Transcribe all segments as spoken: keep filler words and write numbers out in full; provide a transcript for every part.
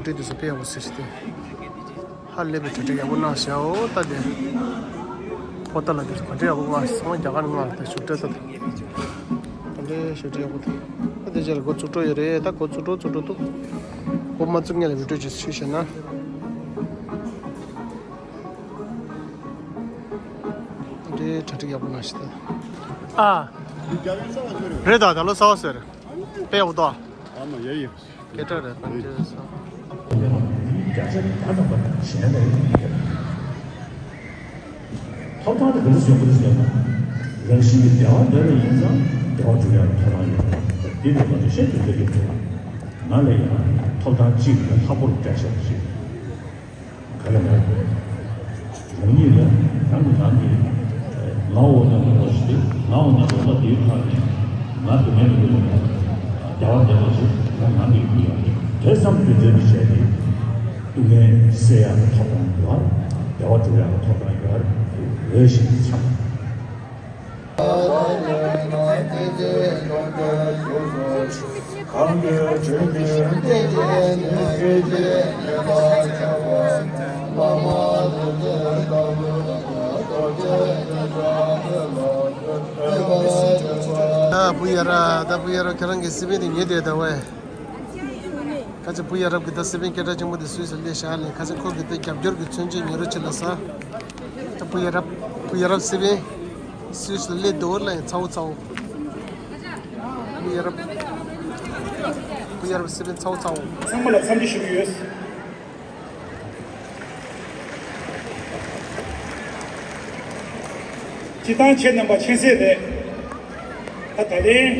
གྲ་སྒྲིག་དེ་ཚོ་དཔེ་ཡག་པོ་ཟེར་ཞིག་སྟེ། ཧ་ལས་པའི་གྲ་སྒྲིག་ཡག་པོ་གནང་ཤག་འོ་ད་དེ། ཕོ་ཏ་ལ་དེ་ཚོ་ག་འདྲ་ཡག་པོ་གནང་ཤག་ཚང་མ་རྒྱ་གར་ནང་ལ་དེ་ཞུ་སྤྲད་ཚོ་དེ། ག་འདྲ་ཞུ་སྤྲད་ཡག་པོ་དེ། ད་དེ་རྗེས་ལ་འགོ་བཙུགས་འགྲོ་ཡོད་རེད། ད་འགོ་བཙུགས་འགྲོ་བཙུགས་འགྲོ་འདུག་འགོ་མ་བཙུགས་སྔོན་ལ་བི་ཌིའོ་ཅིག་བྱས་བཞག་ན། ག་འདྲའི་གྲ་སྒྲིག་ཡག་པོ་གནང་ཤག་ད། ཨ། རེད་ད། ད་ལོ་གསར་པ་ཟེར། དཔེ་ཡག་པོ་འདུག་ཨ་མ་ཡ་ཡིན། སྐད་གྲགས་རེད། བཀའ་འདྲི་ཟེར། བརྒྱ་ཆ་བརྒྱ་ཐམ་པ་གཞན་ལས་ཡིན་གྱི། ཐོབ་ཐང་དེ་ག་ཚོད་ཡོང་གི་རེད་ཟེར་ན། རང་བཞིན་གྱིས་བདེ་བ་འདོད་པ་ཡིན་ཙང་བདེ་བ་སྒྲུབ་ཡག་ཐོབ་ཐང་ཡོད། འདི་ནི་ང་ཚོ་ཤེས་ཐུབ་ཀྱི་འདུག་ང་ལ་ཡང་ཐོབ་ཐང་གཅིག་ལས་ལྷག་པོར་བརྒྱ་ཆ་གཅིག་ག་ལ་མེད། རང་ཉིད་ལ་རང་གི་རང་གི་ངའོ་ན་མི་འོ་ཞིག་ངའོ་ན་རོ་ལ་དེའི་ཁ་ནས་ང་དེ་མེད་མི་འདུག་ལ་རྒྱ་བ་དེ་ལ་ཞིག་ང་རང་གི་མི་ཡོད་དེ་བསམ་རྒྱུ་མཛད་པའི་བྱས་ཏེ་སྡུག་བསྔལ་སེལ་ཡག་གི་ཐོབ་ཐང་ཡོད། བདེ་བ་སྒྲུབ་ཡག་གི་ཐོབ་ཐང་ཡོད། འོས་ཤིང་འཚམས། ཨ་བུ་ཡ་ར། ད་བུ་ཡ་ར་ཁྱེད་རང་གི་སི་པན་དེ་ཉོས་དེ་ད་ཝེ། ཁ་ཆེ་བུ་ཡ་རབ་ཀྱི་ད་སི་པན་སྐད་གྲགས་ཆེན་པོ་དེ་སུད་སི་ལ་སླེབས་ཤག་ལས། ཁ་ཆེ་ཁོ་གི་ད་རྒྱབ་སྐྱོར་གྱི་མཚོན་ཆ་ཉོ་རོགས་བྱེད་ལ་ས། ད་བུ་ཡ་རབ། བུ་ཡ་རབ་སི་པན་སུད་སི་ལ་སླེབས་འདུག་ལ་ཡང་ཚ་བོ་ཚ་བོ། བུ་ཡ་རབ། བུ་ཡ་རབ་སི་པན་ཚ་བོ་ཚ་བོ། ཚང་མ་ལ་འཚམས་འདྲི་ཞུ་གི་ཡོད། སྤྱིར་བཏང་ཁྱེད་རྣམ་པ་མཁྱེན་གསལ་རེད། ད་ད་ལན་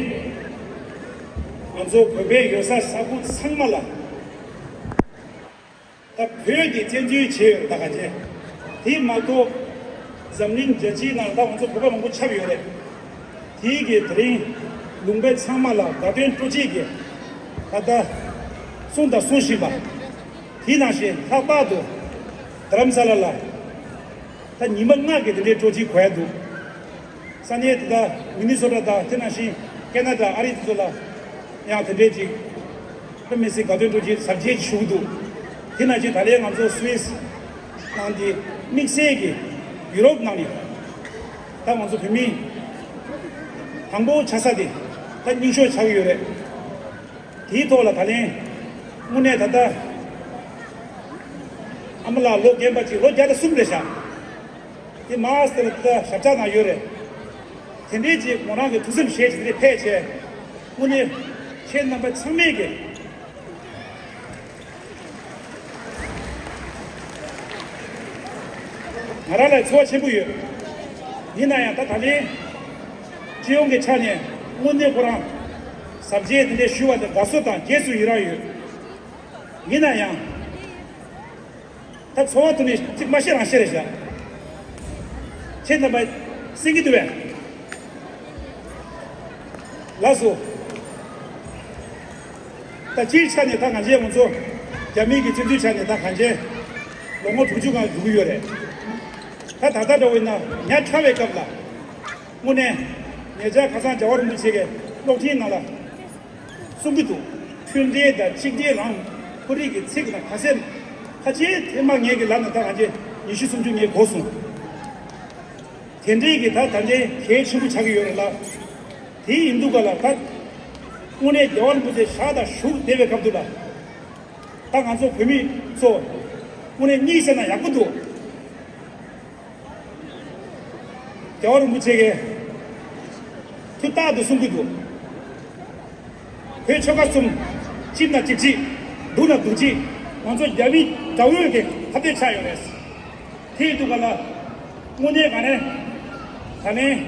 ང་ཚོ་བོད་པའི་ཡོད་ས་ས་ཁུལ་ཚང་མ་ལ། ད་བོད་ཀྱི་བཙན་འཛུལ་བྱས་ཡོད་རེད། ད་ག་བྱས། དེ་མ་གཏོགས་འཛམ་གླིང་རྒྱལ་སྤྱིའི་ནང་ད་ང་ཚོ་བོད་པ་མང་པོ་ཁྱབ་ཡོད་རེད། དེའི་གི་དེ་རིང་ལུང་པ་ཚང་མ་ལ་དགའ་སྟོན་སྤྲོ་སྐྱིད་ཀྱི་ད་ལྟ་གསུང་དང་གསུང་བཞིན་པ། དེ་ནང་བཞིན་ལྷག་པར་དུ་རྡ་རམ་ས་ལ་ལ་ད་ཉི་མ་ལྔ་གི་དེ་འདྲའི་སྤྲོ་སྐྱིད་གོ་ཡ་འདུག་ས་གནས་དེ་དག་མི་ནི་སོ་ཊ་དང་དེ་ནང་བཞིན་ཁེ་ན་ཌ་ཨ་རི་དེ་ཚོ་ལ་ཡང་དེ་འདྲའི་ཅིག་ཁྲོམ་མི་སེར་དགའ་སྟོན་སྤྲོ་སྐྱིད་གཟབ་རྒྱས་ཞུ་གི་འདུག་དེ་ནང་བཞིན་ད་ལན་ང་ཚོ་སུད་སི་ནང་དེ་དམིགས་བསལ་གྱི་ཡུ་རོབ་ནང་ནས་ད་ང་ཚོ་བོད་མི་དང་པོ་ཆགས་ས་དེ་ད་རྙིང་ཤོས་ཆགས་ཀྱི་ཡོད་རེད། དེའི་ཐོག་ལ་ད་ལན་དངོས་གནས་ད་ལྟ་ཨ་མ་ལགས་ལོ་རྒན་པ་ཅིག་ལོ་བརྒྱ་དང་གསུམ་རེད་ཤག་དེ་མ་ཟེར་ལ་ད་ཞབས་བཅགས་ནང་ཡོད་རེད། དེ་འདྲའི་ཅིག་མོ་རང་གི་ཐུགས་སེམས་བཞེས་ཅིག་དེ་ཕེབས་བྱས། དངོས་གནས་ཁྱེད་རྣམ་པ་ཚང་མས་ཀྱི་ང་རང་ལ་ཚོར་བ་ཆེན་པོ་ཡོད། ཡིན་ན་ཡང་ད་ད་ལན་སྤྱི་ཡོངས་ཀྱི་ཆ་ནས་དངོས་གནས་ཁོ་རང་གཟབ་རྒྱས་དེ་འདྲའི་ཞུ་བ་དེ་དགའ་བསུ་དང་རྗེས་སུ་ཡི་རང་ཡོད། ཡིན་ན་ཡང་། ད་ཚོར་བ་ཐོག་ནས་གཅིག་མ་བཤད་རང་བཤད་རེད་བཞག་ཁྱེད་རྣམ་པ་གསན་གྱི་འདུག་པས། ལགས་སོ། ད་སྤྱིའི་ཆ་ནས་ད་ང་ཚོའི་ང་ཚོ་རྒྱ་མིའི་གི་སྤྱི་འཐུས་ཆ་ནས་ད་གང་ཆེ་ལོ་ངོ་དྲུག་ཅུ་སྒང་འགྲོ་གི་ཡོད་རེད། ད་ད་ལྟ་འདྲ་བོ་ཡིན་ན་ཉག་ཕྲ་བའི་སྐབས་ལ་དངོས་གནས་ཉེ་ཆར་ཁ་སང་རྒྱལ་བ་རིན་པོ་ཆེ་གི་གློག་འཕྲིན་ནང་ལ། གསུང་གི་འདུག་མཐུན་འབྲེལ་དང་ཆིག་སྒྲིལ་ལའང་ཁོ་རིག་གི་ཚིག་དང་ཁ་གསལ་ཁ་ཆེའི་ཐེངས་མ་ངེད་ཀྱི་ལག་ནས་ད་གང་ཅི་ཉི་ཤུ་སུམ་ཅུ་ངས་གོ་སོང་། དེ་འདྲའི་གི་ད་ད་འདྲའི་གལ་ཆེན་པོ་ཆགས་ཀྱི་ཡོད་རེད་ལ། དེ་ཡིན་དུས་ག་ལ་ད་དངོས་གནས་རྒྱལ་བ་རིན་པོ་ཆེ་ཞག་དང་བཞུགས་བསྡད་པའི་སྐབས་དུ་ལ། ད་ང་ཚོ་བོད་མི་ཚོ་དངོས་གནས་གཉིད་སད་ན་ཡག་པོ་འདུག་རྒྱལ་བ་རིན་པོ་ཆེ་གིས་ཐུགས་རྟག་ཏུ་གསུང་གི་འདུག་བོད་ཆོལ་ཁ་གསུམ་གཅིག་ན་གཅིག་གཅིག་སྡུག་ན་སྡུག་གཅིག་ང་ཚོ་རྒྱ་མི་དགྲ་བོ་གི་ཁ་གཏད་ཆགས་ཡོད་རེད། དེ་ཡིན་དུས་ག་ལ་དངོས་གནས་ག་ནས་ད་ནས་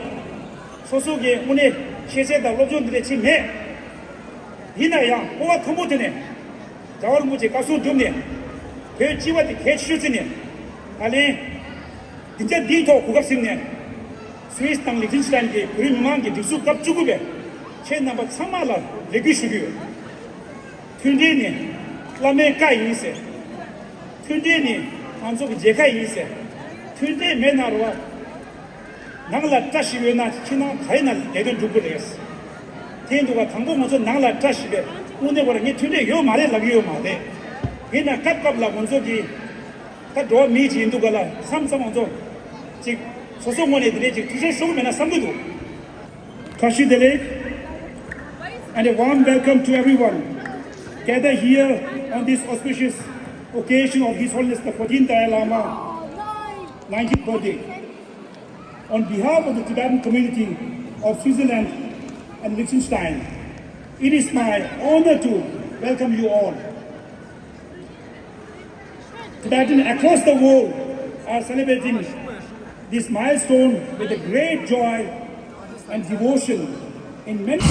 སོ་སོ་གི་དངོས་གནས་ཤེས་ཚད་དང་སློབ་སྦྱོང་འདི་འདྲ་བྱེད་མེད། ཡིན་ན་ཡང་སྤོབས་པ་མཐོན་པོ་དེ་ནས་རྒྱལ་བ་རིན་པོ་ཆེ་བཀའ་གསུང་བསྒྲུབས་ནས་བོད་སྤྱི་བ་དེ་གལ་ཆེ་ཤོས་བརྩིས་ནས་ད་ལན་སྡིངས་ཆ་འདིའི་ཐོག་གོ་སྐབས་ཟིན་ནས་སུད་སི་དང་ལིག་ཏེན་སི་ཏན་གྱི་བོད་རིགས་མི་མང་གི་སྒྲིག་འཛུགས་སྐབས་བཅུ་དགུ་པའི་ཁྱེད་རྣམ་པ་ཚང་མ་ལ་ལེགས་སྐུལ་ཞུ་གི་ཡོད། མཐུན་སྒྲིལ་ནི་བླ་མའི་བཀའ་ཡིན་ཟེར། མཐུན་སྒྲིལ་ནི་ང་ཚོ་གི་མཇལ་ཁ་ཡིན་ཟེར། མཐུན་སྒྲིལ་མེད་ན་རུ་བ། ནང་ལ་བཀྲ་ཤིས་ཡོད་ན་ཕྱི་ནང་ག་ཡིན་ན་ལས་དོན་འགྲུབ་ཀྱི་རེད། དེ་འདུག་ག་དང་པོ་ང་ཚོ་ནང་ལ་བཀྲ་ཤིས་པའི་དངོས་གནས་པར་ངས་མཐུན་སྒྲིལ་ཡོད་མ་རེད་ལབ་ཀྱི་ཡོད་མ་རེད། དེས་ན་སྐབས་སྐབས་ལ་ང་ཚོ་གི་ད་འགྲོ་བ་མི་ཅིག་ཡིན་དུས་ག་ལ་བསམ་བསམ་ང་ཚོ་ཅིག་སོ་སོ་ངོས་ནས་དེ་འདྲའི་ཅིག་ཐུགས་ཞེ་ཞུ་གི་མེད་ན་བསམ་གི་འདུག་བཀྲ་ཤིས་བདེ་ལེགས། And a warm welcome to everyone gathered here on this auspicious occasion of His Holiness the fourteenth Dalai Lama ninetieth birthday. On behalf of the Tibetan community of Switzerland and Liechtenstein, it is my honor to welcome you all. Tibetans across the world are celebrating this milestone with a great joy and devotion in many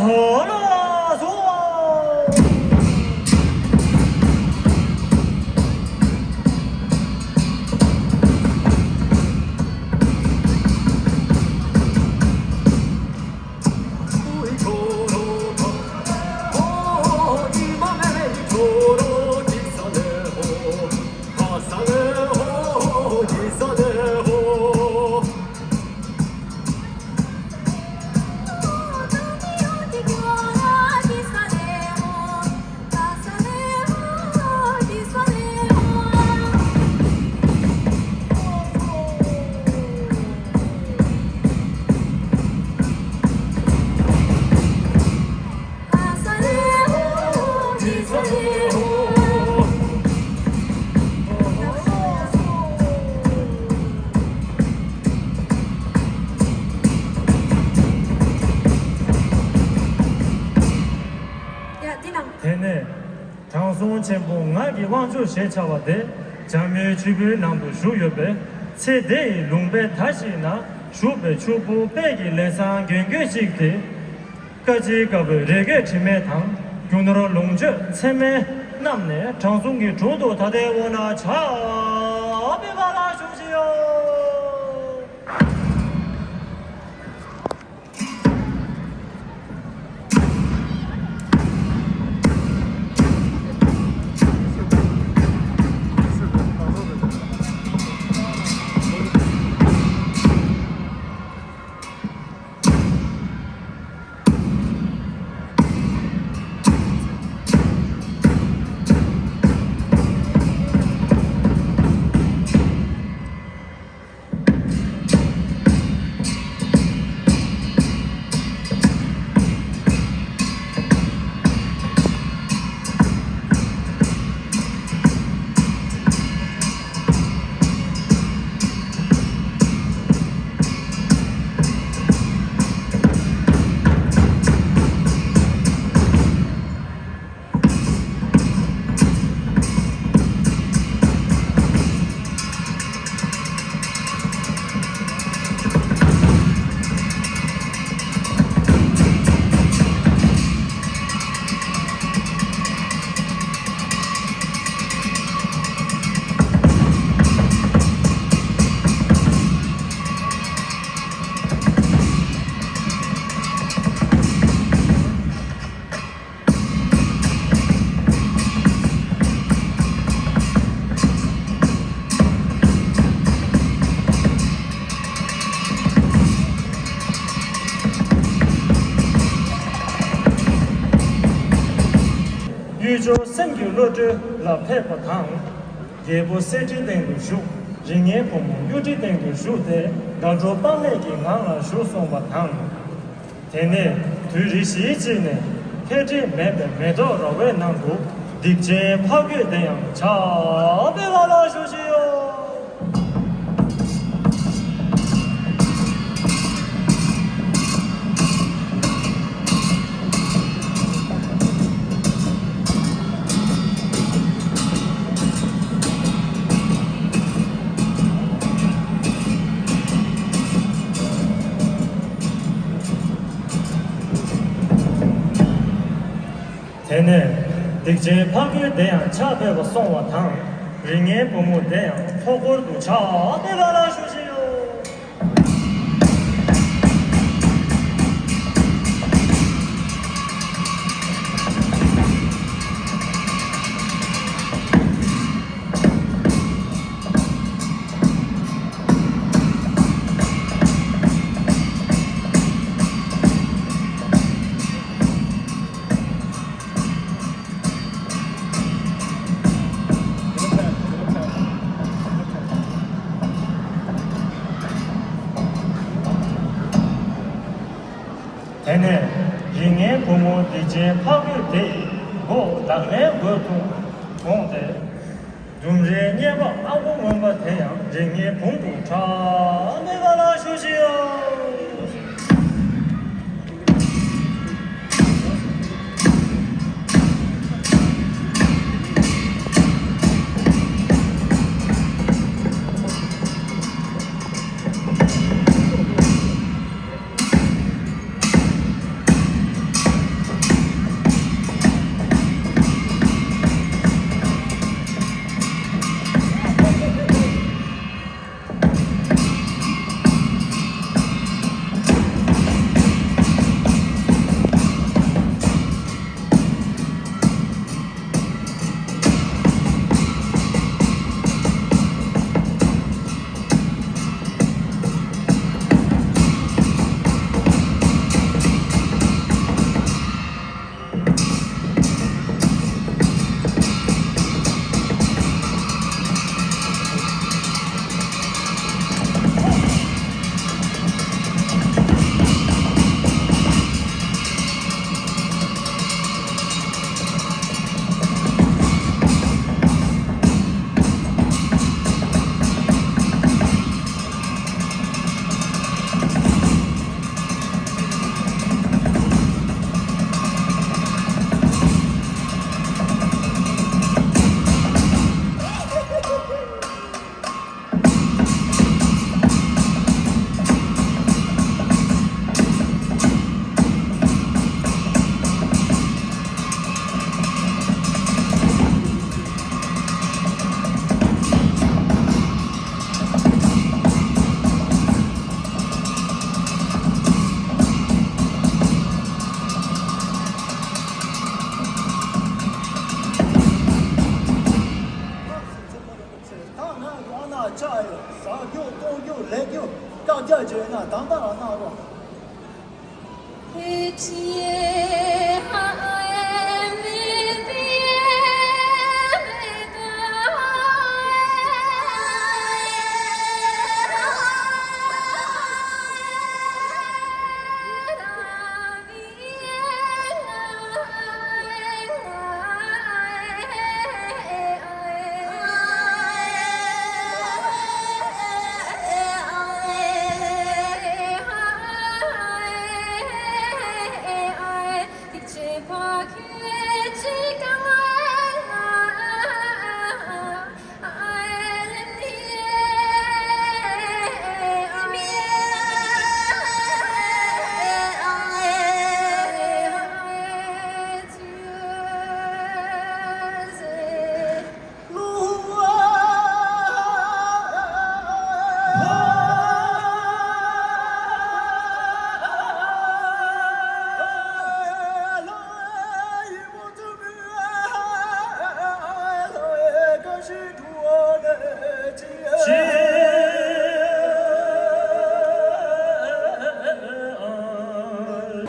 ཨོ་ལགས་སོ། དེ་ནས་དྲང་སྲོང་ཆེན་པོ་ངག་གི་དབང་ཕྱུག་ཞེས་བྱ་བ་དེ་འཇམ་དབྱངས་ཆོས་འཁོར་ནང་དུ་བཞུགས་ཡོད་པས། ཚེ་འདི་ཡི་ལུང་པའི་མཐའ་ཞིག་ན་བཞུགས་པའི་ཕྱུག་པོ་དཔལ་གྱི་ལྷ་བཟང་རྒྱན་གོས་གཅིག་དེ། སྐ་ཅིའི་དཀར་པོའི་རས་སྐེད་དྲི་མེད་དང་། རྒྱུ་ནོར་ལོངས་སྤྱོད་ཚད་མེད་བསྣམས་ནས། དྲང་སྲོང་གི་དྲུང་དུ་ད་ལྟའི་འོག་ན་ཕྱག་འབུལ་བ་ལ་ཞུ་ཞིའོ། གཡུལ་སྦྱོར་སེམས་ཀྱི་བློ་གྲོས་ལ་ཕེབས་པ་དང་། རྒྱལ་པོ་གསེར་ཁྲིའི་སྟེང་དུ་བཞུགས། རིགས་ངན་བུ་མོ་གཡུ་ཁྲིའི་སྟེང་དུ་བཞུགས་ཏེ། དགའ་སྤྲོ་དཔག་མེད་ཀྱི་ངང་ལ་བཞུགས་སོང་བ་དང་། དེ་ནས་དུས་རེ་ཞིག་ཅིག་ནས་འཕེལ་འགྲིབ་མེད་པའི་མེ་ཏོག་ར་བའི་ནང་དུ་སྡིག་ཅན་ཕ་རྒོད་དེ་ཡང་ཕྱག་འབུལ་བ་ལ་ཞུ་ཞིའོ། དེ་ནས་སྡིག་ཅན་ཕ་རྒོད་དེ་ཡང་ཕྱག་འབུལ་བར་སོང་བ་དང་། རིགས་ངན་བུ་མོ་དེ་ཡང་ཚོགས་འཁོར་དུ་ཕྱག་འབུལ་བ་ལ་ཞུ་ཞིའོ། དེ་ནས་རིགས་ངན་བུ་མོ་སྡིག་ཅན་ཕ་རྒོད་དེ་ཡི་མགོ་བདག་མེད་མགོ་ཐུག་འོངས་ཏེ། ལྡུམ་རའི་གཉེར་པ་ཨ་ཁུ་རྔོན་པ་དེ་ཡང་རིགས་ངན་བུ་མོ་ཕྱག་འབུལ་བ་ལ་ཞུ་ཞིའོ། རང་དང་རང་སྣང་རོ།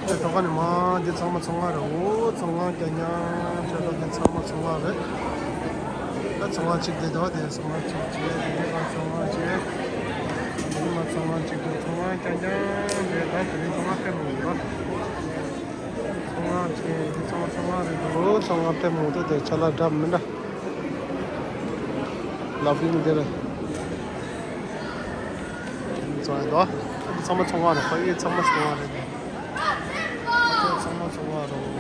ད་ག་ནས་མ་འདི་ཚང་མ་ཚོང་ཁང་རེད། འོ་ཚོང་ཁང་རྐྱང་རྐྱང་ཆ་ལ་འདི་ཚང་མ་ཚོང་ཁང་རེད། ད་ཚོང་ཁང་གཅིག་དེ་དོ་དེ་ཚོང་ཁང་གཅིག་བྱས། དེ་ནས་མ་ཚོང་ཁང་གཅིག་འདི་མ་ཚོང་ཁང་གཅིག་དེ་ཚོང་ཁང་རྐྱང་རྐྱང་རེད། ད་དེ་རིང་ཚོང་ཁང་ཕལ་མང་པོ་འདུག་ཚོང་ཁང་ཆེ་འདི་ཚང་མ་ཚོང་ཁང་རེད་འདུག་ཚོང་ཁང་ཕལ་མང་པོ་དེ་ཆ་ལ་འདྲ་མི་འདྲ། ལབ་རིང་འདིར་ཚོང་ཡོད་དོ། འདི་ཚང་མ་ཚོང་ཁང་རེད། ཕ་གི་ཚང་མ་ཚོང་ཁང་རེད། ཚང་མ་ཚོང་ཁང་རེད།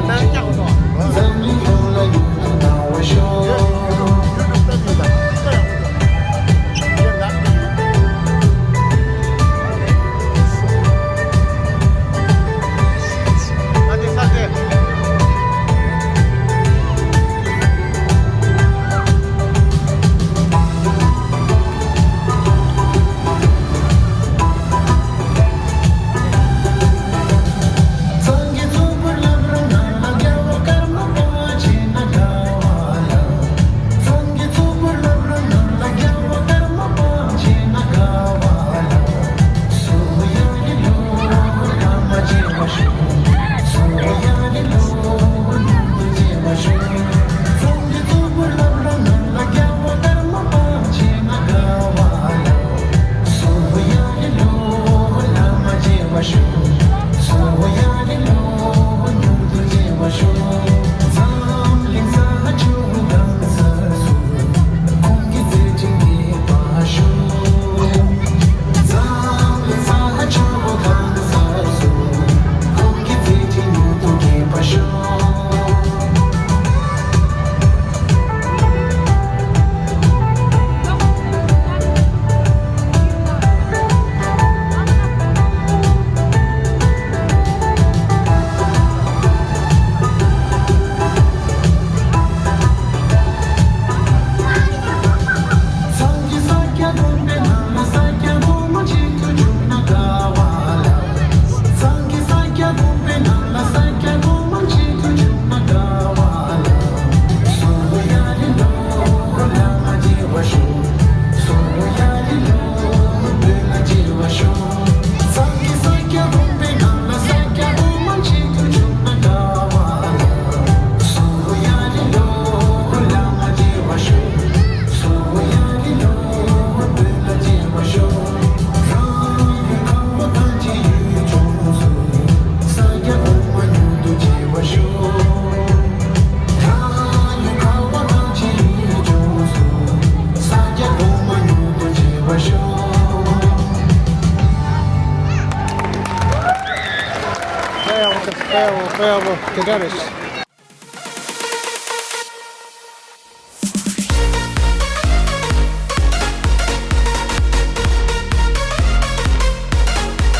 དཔེ་ཡག་པོ། དཔེ་ཡག་པོ། དཔེ་ཡག་པོ། དེ་འདྲ་རེད།